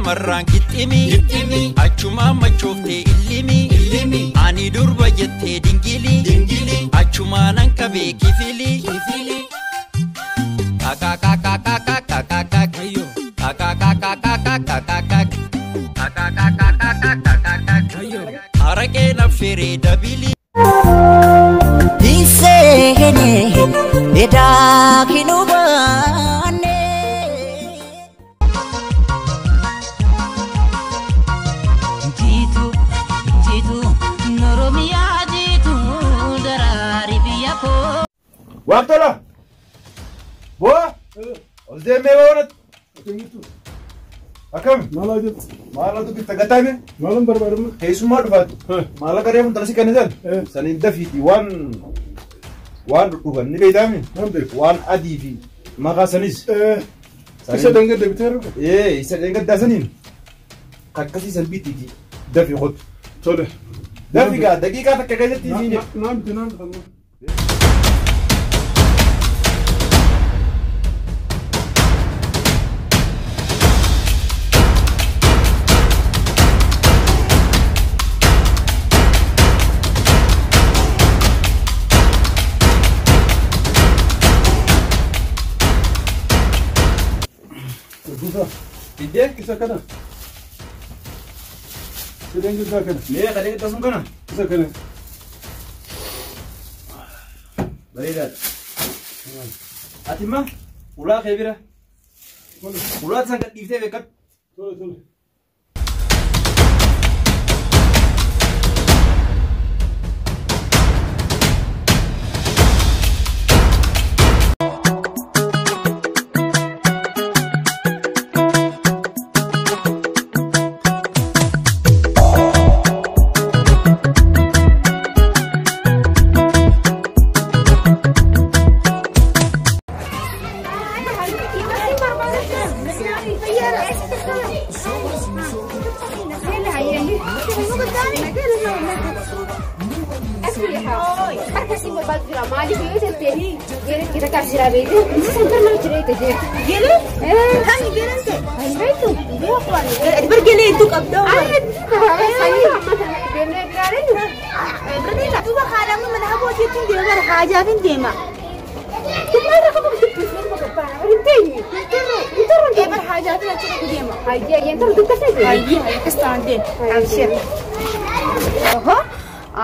Shamarran gixximi achumaan machooftee illimi ani durba jettee dingili achumaan qabee kifili. Araqee naffeeree dabili. Hinseenee edaa kinubaanee. Jitu jitu Oromiyaa jitu daraari biyya koo. Waaqtola! Bu'aa! Ol deemee bahuunatti. Akkami? Maal hojjetu? Maal dubbifta gattaame? Maalan barbaadamu? Keessummaa dhufaatu. Maallaqa reefu intala si kennitan? Saniin dafiiti waan waan dhudhugan ni beektaami? Nan beeku. Waan adii fi maqaa sanis. Isa dangadda bitee argu? Ee isa dangaddaa saniin akkasii san bitiiti dafii qotu. Tole. Dafi gaa daqiiqaa takka keessatti isiin jedhu. Naan biti naan bitannu. Fiddee? Isa kana. Isa dangaddaa kana. Mee kadhee qixxa sun kana? Isa kana. Bareedaadha. Ati immoo ulaa kee bira. Ulaa san gad dhiiftee beekadhu. Tole tole.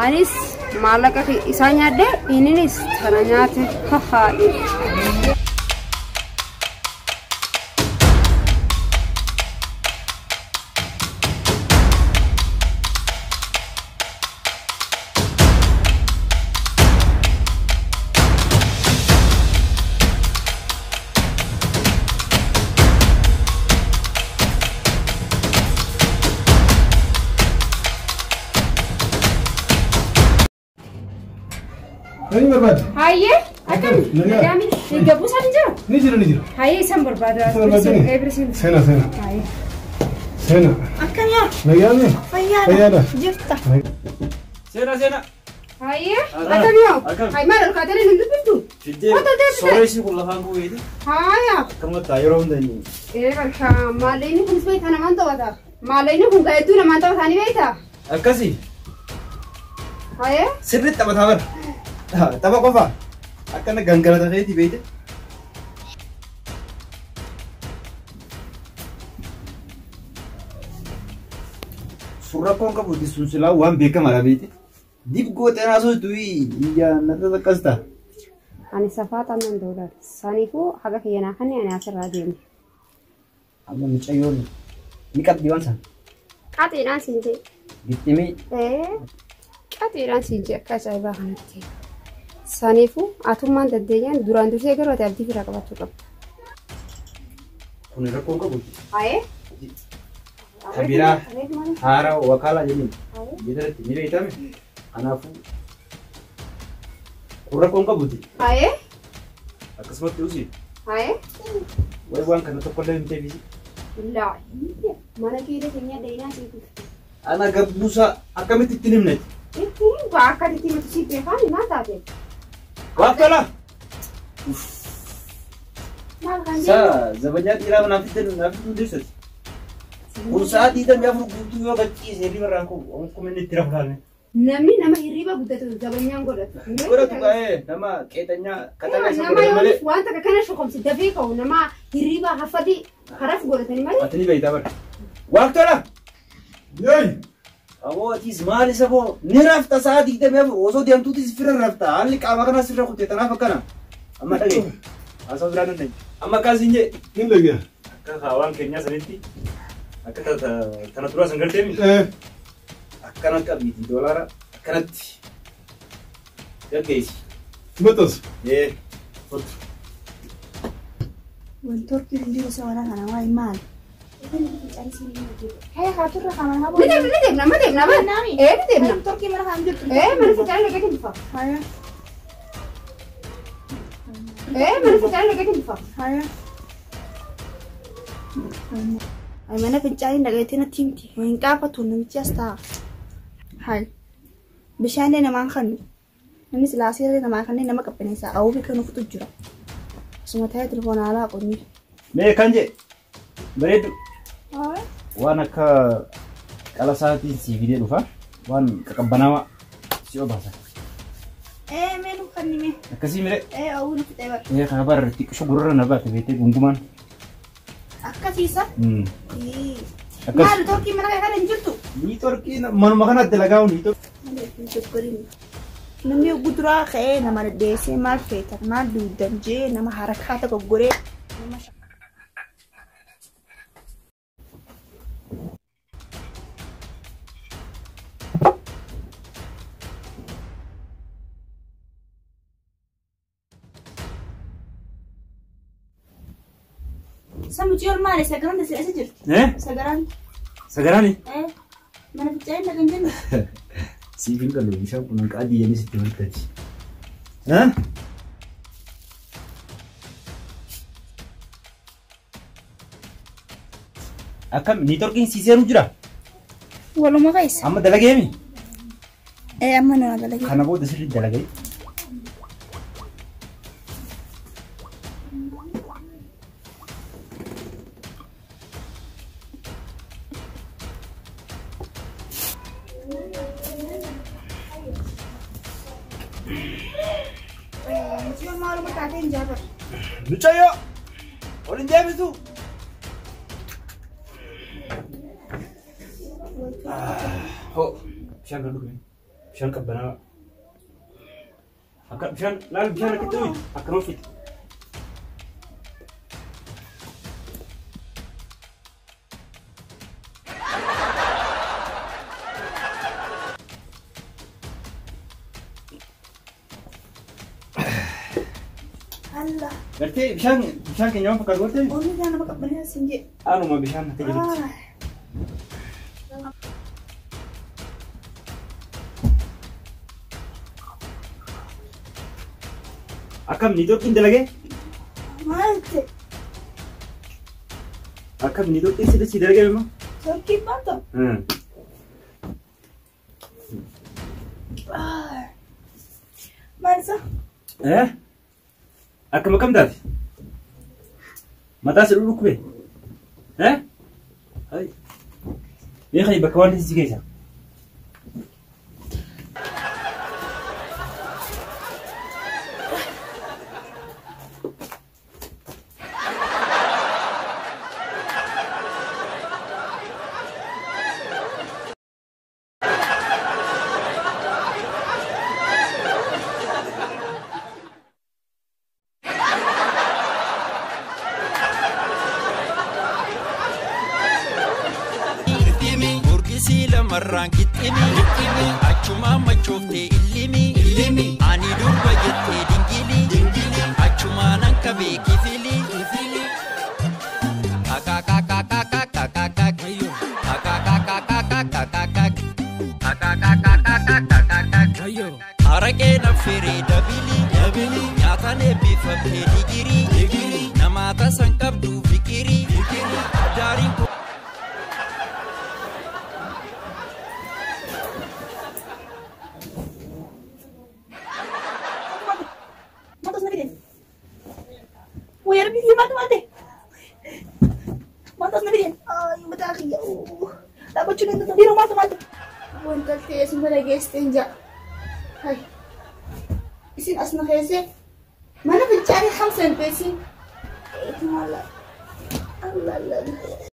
Anis maallaqa isaa nyaadde inninis kana nyaate hahaa. Nani barbaada? Hayyee akkami? Nagaami. Gabbuu isaan hin jiru? Ni jira ni jira. Hayyee isaan barbaada. Seena seena. Seena. Akkam yaa? Nagaami. Fayyaadha. Jirta. Seena seena. Hayyee akkam yaa? Hayyee maal ol kaatanii hin dubbiftu? Fiddee sooressi kun lafaan bu'eeti. Haaya. Akkamatti yeroo hunda inni. Ee barka maallaqni kunis beektaa namaan taphata. Maallaqni kun hedduu namaan taphataa ni beektaa? Akkasii. Hayyee. Sirriitti taphataa bara. Tapha qofa akkana gangalata keetii beekte. Suuraa koon qabu sun silaa waan beekamaadha beekte. Dib gootee naasoo iyya narra akkas ta'a. Ani safaa xannan doolar. Saniifuu haga kiyyanaa kan ani asirraa deemu. Amma mucayyoon ni qabdi waan sana. Qaxiidhaan siin jee. Gixximii. Ee qaxiidhaan siin jee akka ajaa'ibaa kanatti. Saniifuu atummaan daddeenyaan duraan dursee garuu ati abdii firaa qabaachuu qabda. Kun rakkoo qabu. Ayee. Kabiraa haaraa wakaalaa jedhanii jedhanitti ni beektame. Kanaafuu kun rakkoon qabuti. Ayee. Akkasumatti usi. Ayee. Wayi waan kana tokkollee hin teebisi. Laa mana keessa keenya dheerinaa siif. Ana gabbuusaa akkamitti ittiin himneti? Ittiin waa akka itti himatu siif beekaan maal taate? Waaqtola! Maal kan jedhu? Saa zabanyaa dhiiraa naaf itti naaf itti hundeessati. Kun sa'a 24 guutuu yoo gachiise hirriba irraan ka'u akkuma inni itti rafu laalne. Namni nama hirriba guddatu jabanyaan godhatu. Godhatu ka'ee nama qeexanyaa qaxalee isa Nama godhatu malee. yoo wanta kana shokomsi dafee ka'u nama hirriba hafati haraf godhatani malee. Ati ni beektaa bara. Waaqtola! Yeey! Aboo atis maal isa boo ni rafta sa'a 24 osoo deemtuutis firra rafta haalli qaama kanaa sirra kutee tanaaf akkana. Amma dhagaye. Haasawaa biraa dandeenye. Amma akkas hin jee. Hin dhagaya. Akka kaawwan keenyaa sanitti akka tana turaa san gartee miti. Akkana qabiiti doolaara akkanatti gaggeessi. Maxxansa. Ee kottu. Wantoonni hin jiru isa waraana kana waa'ee maali? Hee haa turre kana haa Ni deemna ni deemna amma deemna amma. Ee ni deemna. Torkii mana kan jirtu. Ee mana fincaanii dhaqee dhufa. Haya Ee mana fincaanii dhaqee dhufa. haya. Ay mana fincaanii dhaqeetti natti himti. Hin qaafatu namichi as taa'a. Hay bishaan namaan kannu. Namni silaasee namaa kanneen nama qabbaneessa awwii kan uffatu jira. Asuma taa'ee telefoona alaa qonni. Mee kan jee bareeddu waan akka qalasaatiin sii fidee dhufa waan qaqqabbanaawaa si obaasa. Ee mee nu kanni mee. Akkasii mire Ee awwii nu fixee bara. ee kana bara xiqqisho gurra na baate beektee gungumaan. Akkasiisa. Akkas. Maali torkii mana kana hin jirtu? Ni torkii manuma kanatti dalagaa ni torkii. Namni guduraa ka'ee nama deddeessee maal feetan maal duudan jee nama harakaata goggoree nama Samucii ol maali sagaraan eessa jirti? Ee Sagaraan sagaraani. Mana fincaanii dhaqan jennu. Siif hin galu bishaan kun hanqa adii jedhanii sitti maltati. Akkam ni torkiin sii seenuu jira? Waluma keessa. Amma dalageemi? Ee amma nama dalagee. Kana booda sirriitti dalagee. Mucii ol maaluma taatee hin jaarratu. Mucayyoo! Ol hin deebisu! Ho, bishaan kan dhugume. Bishaan qabbanaawaa. Akka bishaan laal bishaan akka ta'u akkanuma fixi. Allah. Gartee bishaan bishaan keenya waan fakkaatu gartee? Onni isaa nama qabbaneessa hin jedhu. Anuma bishaan akka jirutti. Akkam niitoorkiin dalagee? Maal ta'e? Akkam niitoorkiin sirrii si dalagee immoo? Torkiin maal ta'u? Maal isa? Eh? Akkam akkam taate? Mataa si dhukkube? Eh? Hai. Mee bakka waan si geessa. Burgisii lamarraan qixximi achumaan machooftee illimi ani durba jettee dingili achumaan anka beekifili. Araqee naffeeree dabili nyaataan eebbifamtee digirii namaa tasan qabdu fikirii daariin. Maaltu as na fide? Way arbi. Maaltu as na fide? Ay, mataa kiyya. Dhaabbachuu danda'u. Dhiiroo maaltu maaltu? Wanta teessuma dhageessteen ja'a. Hay. Isin as na keessee mana fincaanii hamsa hin teessin. Eetu maala. Allah Allah.